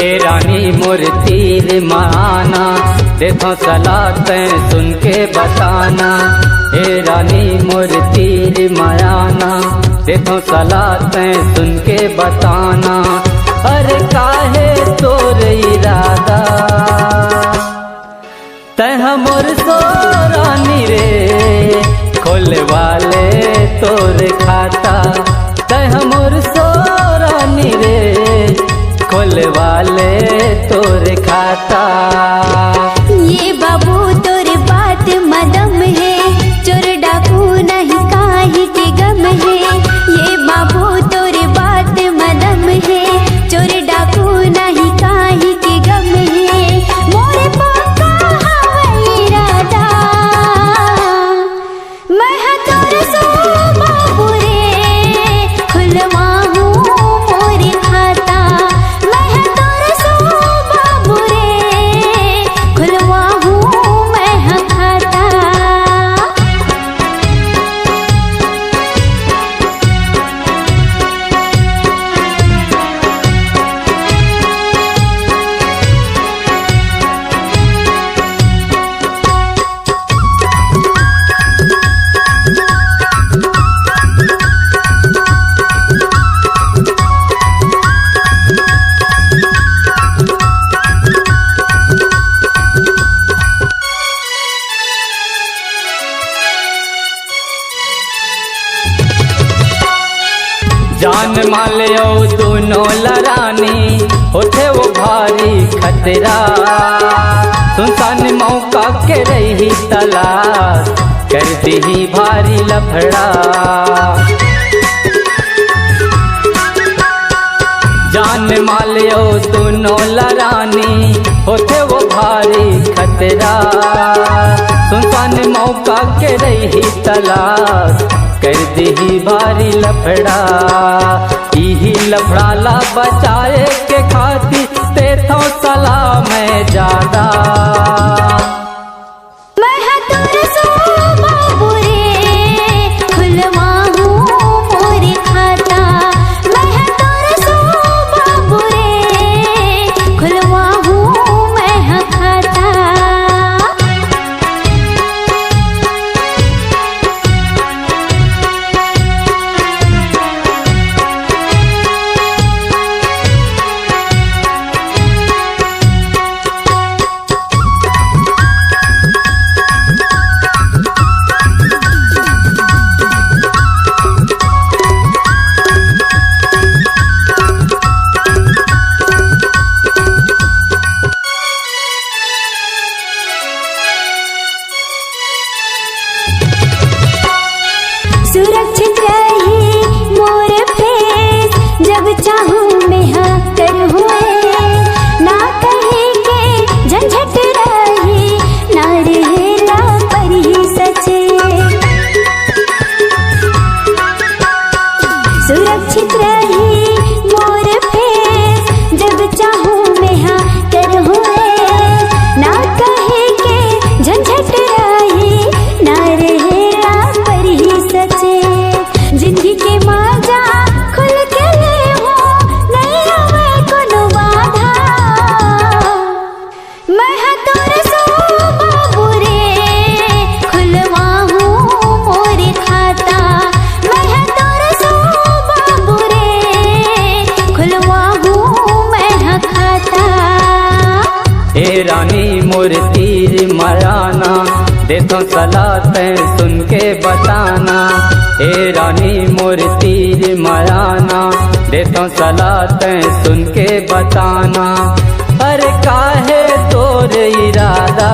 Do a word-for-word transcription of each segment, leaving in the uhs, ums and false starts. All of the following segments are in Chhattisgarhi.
ए रानी मोर तीर म आना, देथों सलाह तैं सुन के बताना। ए रानी मोर तीर म आना, देथों सलाह तैं सुन के बताना। अरे काहे तोर इरादा, तैं ह मोर सोरानी रे, खोलवा ले तोर खाता। तैं ह मोर सोरानी रे, खोलवा ले तोर खाता। ये बाबू तोर बात म दम हे, चोर डाकू नहीं काहे के गम हे। ये बाबू तोर बात म दम हे, चोर डाकू नहीं काहे के गम हे। मोर पक्का हवय इरादा, मैं ह तोर सो बाबू रे, खुलवाहूँ मोर खाता। मैं ह तोर सो बाबू रे, खुलवाहूँ मैं ह खाता। जान माले ओ दुनो लरानी, होथे वो भारी खतरा। सुनसान मौका के रही तलाश, कर दीही भारी लफड़ा। जान माले ओ दुनो लरानी, होथे वो भारी खतरा। सुनसान मौका के रही तलाश, कर दीही भारी लफड़ा। इही लफड़ा ला बचाए के खातिर देथों सलाह मैं जादा। मैं ह तोर सो बाबू रे, खुलवाहूँ मोर खाता। मैं ह तोर सो बाबू रे, खुलवाहूँ मैं ह खाता। सुरक्षित रही मोर फेस, जब चाहूँ मैं हाँ करहूँ ऐश। ना कहीं के झंझट रही, ना रहेला परही सचेत। सुरक्षित रही मोर फेस, जब चाहूँ मैं हाँ करहूँ ऐश। ना कहे के झंझट रही, ना रहेला परही सचेत। जिंदगी के मजा खुल के लेहूँ, नहीं आवे कोनो बाधा। मैं ह तोर सो बाबू रे, खुलवाहूँ मोर खाता। मैं ह तोर सो बाबू रे, खुलवाहूँ मैं ह खाता। ए रानी मोर तीर म आना, देथों सलाह तैं सुन के बताना। ए रानी मोर तीर म आना, देथों सलाह तैं सुन के बताना। अरे काहे तोर इरादा,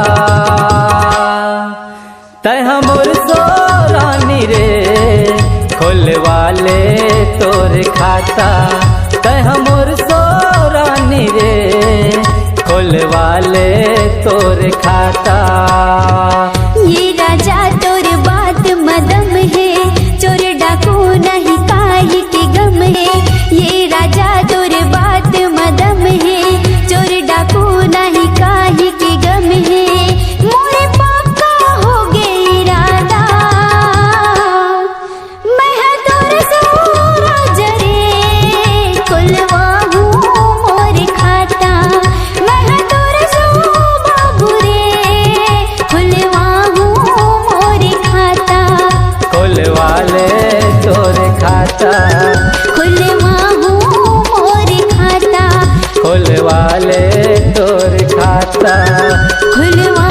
तैं ह मोर सोरानी रे, खोलवा ले तोर खाता। तैं ह मोर सोरानी रे, खोलवा ले तोर खाता। ये राजा तोर बात म दम हे, चोर डाकू नहीं काहे के गम हे। ये राजा तोर बात म दम हे, चोर डाकू नहीं काहे के गम हे। मोर पक्का हो गे इरादा, मैं ह तोर सो राजा रे, खुलवाहूँ मोर खाता। ए तोर खाता। खुलवा